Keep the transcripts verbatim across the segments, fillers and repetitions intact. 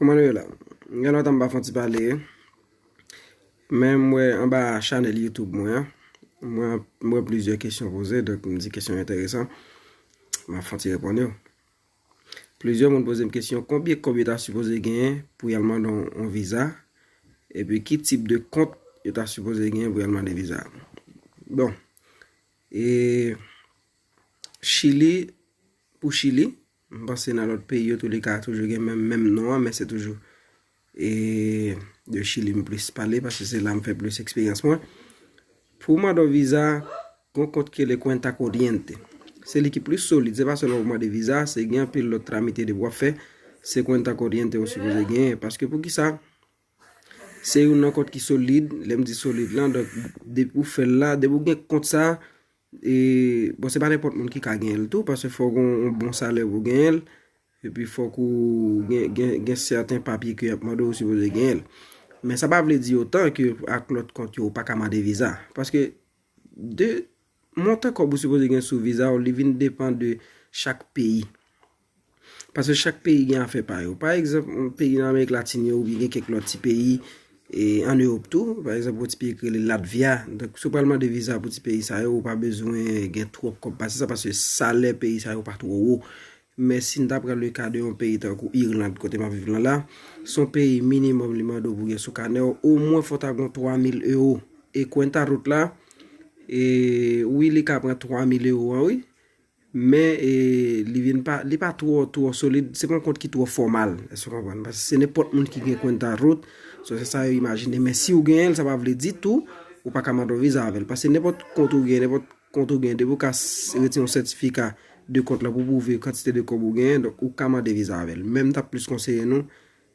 Kòman nou ye la? Gen lontan m pa fè yon ti pale. Men m wè anba chanèl YouTube mwen an, mwen, m wè plizyè kesyon poze, donk m di kesyon enteresan. M ap fè yon ti reponn yo. Plizyè moun poze m kesyon, konbyen kòb yo ta sipoze genyen pou y al mande yon, yon viza? Epi ki tip de kont yo ta sipoze genyen pou y al mande viza? Bon, e Chili, pou Chili, m panse nan lòt peyi yo, touleka, toujou gen menm, menm non an, men se toujou e de Chili m plis pale, paske se la m fè plis eksperyans mwen. Pou w mande yon viza, gen yon kont ki rele Cuenta Corriente. Se li ki plis solid, se pa sèlman pou mande viza, se gen anpil lòt tramite depi w ap fè, se Cuenta Corriente ou sipoze genyen. Paske poukisa? Se youn nan kont ki solid, lè m di solid lan, donk depi w fè l la, depi w gen kont sa, e, bon, se pa nenpòt moun ki ka genyen l tou, paske fòk w gen yon bon salè pou w genyen l, epi fòk ou gen, gen, gen sèten papye ke y ap mande w, ou sipoze genyen l. Men sa pa vle di otan ke ak lòt kont yo, ou pa ka mande viza. Paske de montan kòb ou sipoze gen sou viza w, li vin depann de chak peyi. Paske chak peyi gen afè pa yo. Pa egzanp, yon peyi nan Amerik Latin yo, oubyen gen kèk lòt ti peyi, e, ann Ewòp tou. Pa egzanp, yon ti peyi ki rele Latvia. Donk, si w pral mande viza pou ti peyi sa yo, ou pa bezwen gen twòp kòb pase sa, paske salè peyi sa yo pa twò wo. Men si n ta pran le ka de yon peyi tankou Irland, kote m ap viv lan la, se yon peyi minimòm li mande w pou gen sou kanè w, omwen fò w ta gen twa mil ewo. E Cuenta Rota la, e, wi, li ka pran twa mil ewo an, wi. Men, e, li vin pa, li pa twò, twò solid. Se pa yon kont ki twò fòmal, èske w konprann? Paske se nenpòt moun ki gen Cuenta Rota. So, se sa yo imajine. Men si w genyen l, sa pa vle di tou, ou pa ka mande yon viza avè l. Paske nenpòt kont ou genyen, nenpòt kont ou genyen, depi w ka s-, retire yon sètifika de kont la pou pwouve kantite de kòb ou genyen, donk ou ka mande viza avè l. Men m t ap plis konseye nou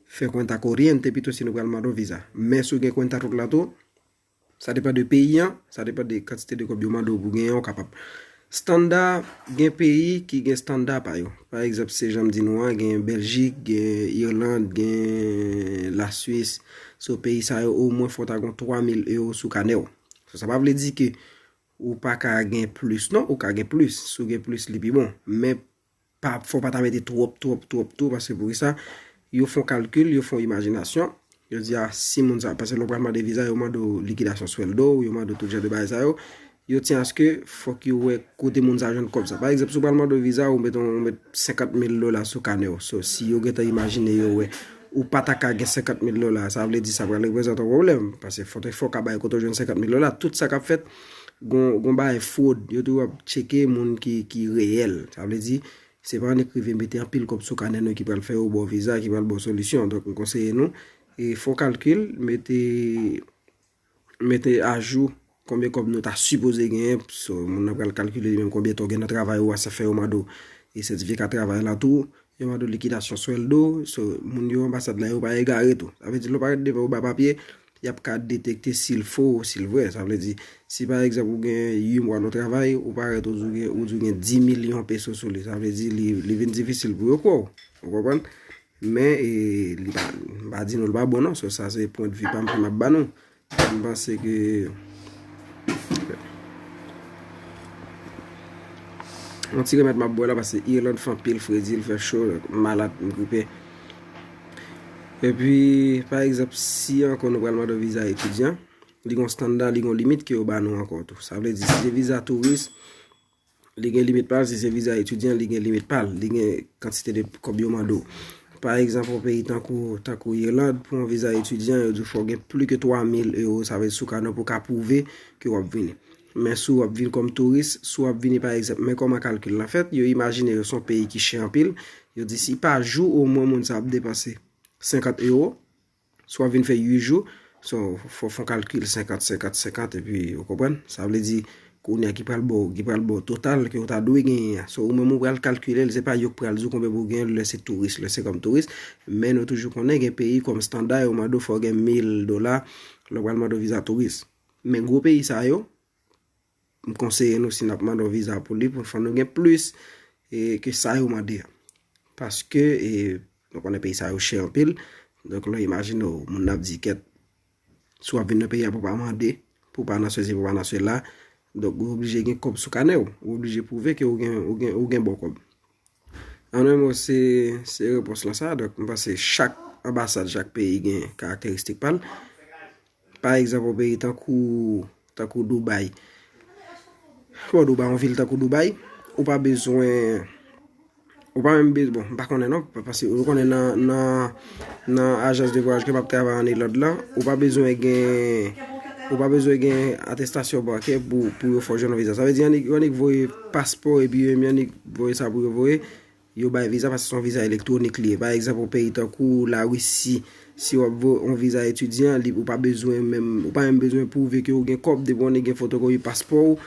fè Cuenta Corriente pito si nou pral mande yon viza. Men si w gen Cuenta Rota la tou, sa depann de peyi an, sa depann de kantite de kòb yo mande w pou genyen, ou kapab. Estanda, gen peyi ki gen estanda pa yo. Pa egzanp, se jan m di nou an, gen Bèljik, gen Irland, gen Laswis. So, peyi sa yo, omwen fò w ta gen twa mil ewo sou kanè w. So, sa pa vle di ke ou pa ka gen plis, non, ou ka gen plis. Si w gen plis, li pi bon. Men pa, fò w pa ta mete twòp, twòp, twòp tou, paske poukisa, yo fè yon kalkil, yo fè yon imajinasyon, yo di, a, si moun sa, paske lè w pral mande viza, yo mande w likidasyon swèldo w, yo mande w tout jan de bagay sa yo, yo tyen aske fòk yo wè kote moun sa jwenn kòb sa. Pa egzanp, si w pral mande yon viza, ou met, ou met senkant mil dola sou kanè w. So, si yo gentan imajine, yo wè, ou pa ta ka gen senkant mil dola, sa vle di sa pral reprezante yon pwoblèm, paske fò, fò w ka bay kote w jwenn senkant mil dola. Tout sa k ap fèt, gon, gon bagay fwod, yo toujou ap tcheke moun ki, ki reyèl. Sa vle di, se pa annik rive mete anpil kòb sou kanè nou ki pral fè yo ba w viza, ki pral ba w solisyon. Donk, m konseye nou, e fè yon kalkil, mete, mete ajou konbyen kòb nou ta sipoze genyen. So, moun nan pral kalkile li menm konbyen tan w gen nan travay ou a, sa fè yo mande w e sètifika travay la tou, yo mande w likidasyon swèldo. So, moun yo anbasad la, yo pa egare tou. Sa vle di, lè w parèt devan yo ba papye, y ap ka detekte si l fo ou si l vrè. Sa vle di, si pa egzanp ou gen uit mwa nan travay, ou parèt ou di w gen, ou di w gen dis milyon peso sou li, sa vle di li, li vin difisil pou yo kwè w. Ou konprann? Men, e, li pa, m pa di nou l pa bon non. So, sa se pwendvi pa m ke m ap ba nou. M panse ke yon ti remèd m ap bwè la, paske Irland fè anpil fredi, l fè cho, m malad, m gripe. Epi, pa egzanp, si ankò nou pral mande yon viza etidyan, li gon estanda, li gon limit ke yo ba nou ankò tou. Sa vle di, si se viza touris, li gen limit pa l, si se viza etidyan, li gen limit pa l, li gen kantite de kòb yo mande w. Pa egzanp, yon peyi tankou, tankou Irland, pou yon viza etidyan, yo di w fò w gen plis ke twa mil ewo, sa vle di sou kanè w pou w ka pwouve ke w ap vini. Men si w ap vin kòm touris, si w ap vini pa egzanp, men kòman kalkil la fèt, yo imajine yo se yon peyi ki chè anpil, yo di si pa jou omwen moun sa ap depanse senkant ewo, si w ap vin fè uit jou, so, fò w fè yon kalkil senkant, senkant, senkant, epi, ou konprann? Sa vle di, kounye a ki pral ba w, ki pral ba w total ke w ta dwe genyen an. So, ou menm ou pral kalkile l, se pa yo k pral di w konbyen pou w genyen lè se touris, lè se kòm touris. Men nou toujou konnen gen peyi kòm estanda, yo mande w fò w gen mil dola, lè w pral mande w viza touris. Men gwo peyi sa yo, m konseye nou si n ap mande yon viza pou li, pou fò nou gen plis, e, ke sa yo mande a. Paske, e, nou konnen peyi sa yo chè anpil. Donk, lè w imajine w, moun nan ap di, kèt, si w ap vin nan peyi a pou w pa mande, pou w pa nan sesi, pou w pa nan sela, donk, ou oblije gen kòb sou kanè w. Ou oblije pwouve ke ou gen, ou gen, ou gen bon kòb. An yon mo, se, se repons lan sa. Donk, m panse chak anbasad, chak peyi gen karakteristik pa l. Pa egzanp, yon peyi tankou, tankou Dubai. Bon, Dubai, yon vil tankou Dubai, ou pa bezwen, ou pa menm bezwen, bon, m pa konnen non, paske ou konnen nan, nan, nan ajans de vwayaj ke m ap travay an Iland lan, ou pa bezwen gen, ou pa bezwen gen atestasyon bankè pou, pou yo fè w jwenn yon viza. Sa vle di, annik, annik voye paspò, epi yo menm annik voye sa pou yo voye. Yo bay viza paske se yon viza elektwonik li ye. Pa egzanp, yon peyi tankou Larisi, si w ap voye yon viza etidyan, li, ou pa bezwen menm, ou pa menm bezwen pwouve ke w gen kòb, depi w gen fotokopi paspò w,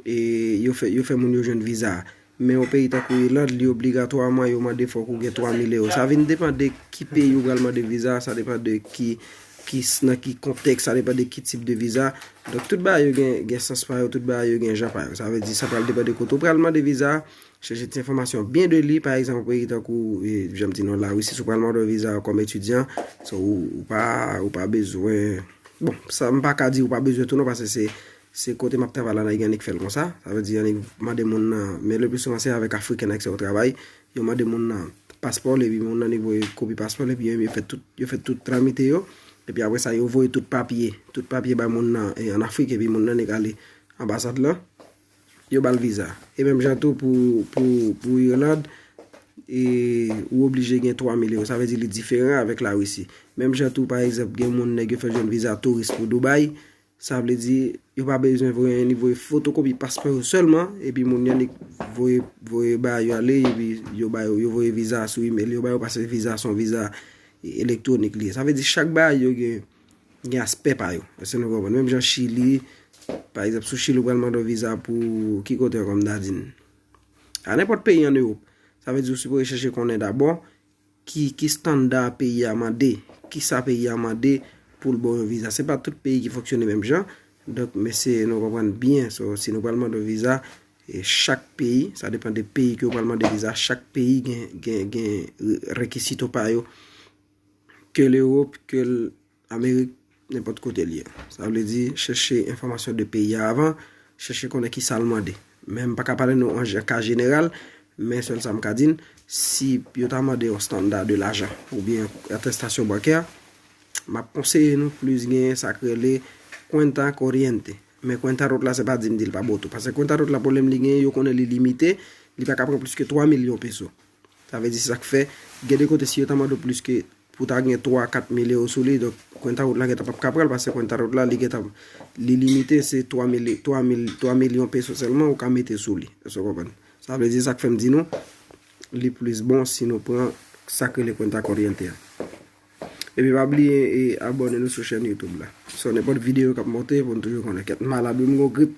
e yo fè, yo fè moun yo jwenn viza. Men yon peyi tankou Iland, li obligatwaman yo mande fòk ou gen twa mil ewo. Sa vin depann de ki peyi ou pral mande viza, sa depann de ki, ki, nan ki kontèks, sa depann de ki tip de viza. Donk, tout bagay yo gen, gen sans pa yo, tout bagay yo gen jan pa yo. Sa vle di, sa pral depann de kote ou pral mande viza, chèche ti enfòmasyon byen de li, pa egzanp, yon peyi tankou, e, jan m di nou, Larisi, si w pral mande yon viza kòm etidyan, so, ou, ou pa, ou pa bezwen, bon, sa, m pa ka di ou pa bezwen tou non, paske se, se kote m ap travay la, nèg annik fè l konsa, sa vle di annik mande moun nan, men le pli souvan se avèk Afriken Access yo travay, yo mande moun nan paspò l, epi moun nan annik voye kopi paspò l, epi yo, yo fè tout, yo fè tout tramite yo, epi apre sa, yo voye tout papye, tout papye bay moun nan, e, an Afrik, epi moun nan annik ale anbasad lan, yo ba l viza. E menm jan tou pou, pou, pou Iland, e, ou oblije gen twa mil ewo. Sa vle di li diferan avèk Larisi. Menm jan tou, pa egzanp, gen moun nèg yo fè jwenn viza touris pou Dubai. Sa vle di, yo pa bezwen voye anyen, li voye fotokopi paspò yo sèlman, epi moun yo annik voye, voye ba yo ale, epi yo ba yo, yo voye viza sou imèl yo ba yo, paske viza se yon viza elektwonik li ye. Sa vle di, chak bagay yo gen, gen aspè pa yo. Èske nou konprann? Menm jan Chili, pa egzanp, sou Chili, ou pral mande yon viza pou ki kote ankò, m ta di n? A nenpòt peyi ann Ewòp. Sa vle di, ou sipoze chèche konnen dabò ki, ki estanda peyi a mande, ki sa peyi a mande pou l ba w yon viza. Se pa tout peyi ki fonksyone menm jan. Donk, mesye, nou konprann byen. So, si nou pral mande yon viza, e chak peyi, sa depann de peyi ke w pral mande viza, chak peyi gen, gen, gen re-, rekisito pa yo. Ke Lewòp, ke l Amerik, nenpòt kote l ye. Sa vle di, chèche enfòmasyon de peyi a avan, chèche konnen ki sa l mande. Men m pa ka pale nou an je-, ka jeneral, men sèl sa m ka di n, si yo ta mande yon estanda de lajan, oubyen atestasyon bankè, m ap konseye nou plis genyen sa k rele cuenta corriente. Men cuenta rota la, se pa di m di l pa bon tou. Paske cuenta rota la, pwoblèm li genyen, yo konnen li limite, li pa ka pran plis ke twa milyon peso. Sa vle di, se sa k fè, gen de kote, si yo ta mande w plis ke pou ta gen twa, kat mil ewo sou li, donk, cuenta rota la gentan p ap ka pran l, paske cuenta rota la, li gentan, li limite, se twa mil, twa mil, twa milyon peso sèlman ou ka mete sou li. Èske w konprann? Sa vle di, sa k fè m di nou, li plis bon si nou pran sa k rele cuenta corriente a. Epi pa bliye e abòne nou sou chèn YouTube la. So, nenpòt videyo k ap monte, pou n toujou konnen. Kèt malad, wi, m gon grip.